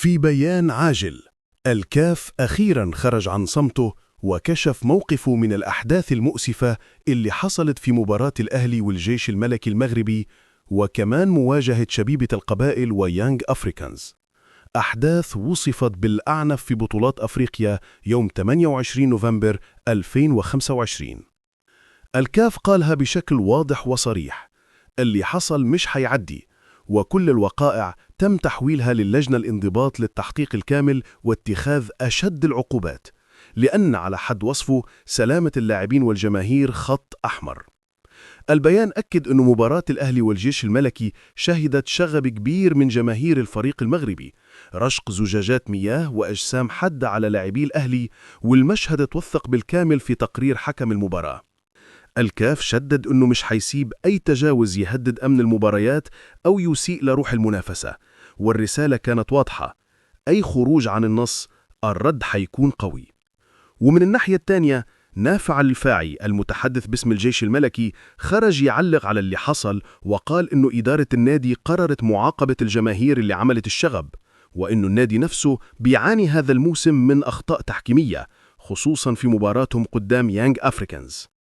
في بيان عاجل، الكاف أخيرا خرج عن صمته وكشف موقفه من الأحداث المؤسفة اللي حصلت في مباراة الأهلي والجيش الملكي المغربي، وكمان مواجهة شبيبة القبائل ويانج أفريكانز. أحداث وصفت بالأعنف في بطولات أفريقيا يوم 28 نوفمبر 2025. الكاف قالها بشكل واضح وصريح: اللي حصل مش هيعدي، وكل الوقائع تم تحويلها للجنة الانضباط للتحقيق الكامل واتخاذ أشد العقوبات، لأن على حد وصفه سلامة اللاعبين والجماهير خط أحمر. البيان أكد أن مباراة الأهلي والجيش الملكي شهدت شغب كبير من جماهير الفريق المغربي، رشق زجاجات مياه وأجسام حادة على لاعبي الأهلي، والمشهد توثق بالكامل في تقرير حكم المباراة. الكاف شدد أنه مش حيسيب أي تجاوز يهدد أمن المباريات أو يسيء لروح المنافسة، والرسالة كانت واضحة: أي خروج عن النص، الرد حيكون قوي. ومن الناحية الثانية، نافع الفاعي المتحدث باسم الجيش الملكي خرج يعلق على اللي حصل، وقال إنه إدارة النادي قررت معاقبة الجماهير اللي عملت الشغب، وإنه النادي نفسه بيعاني هذا الموسم من أخطاء تحكيمية، خصوصا في مباراتهم قدام يانج أفريكانز.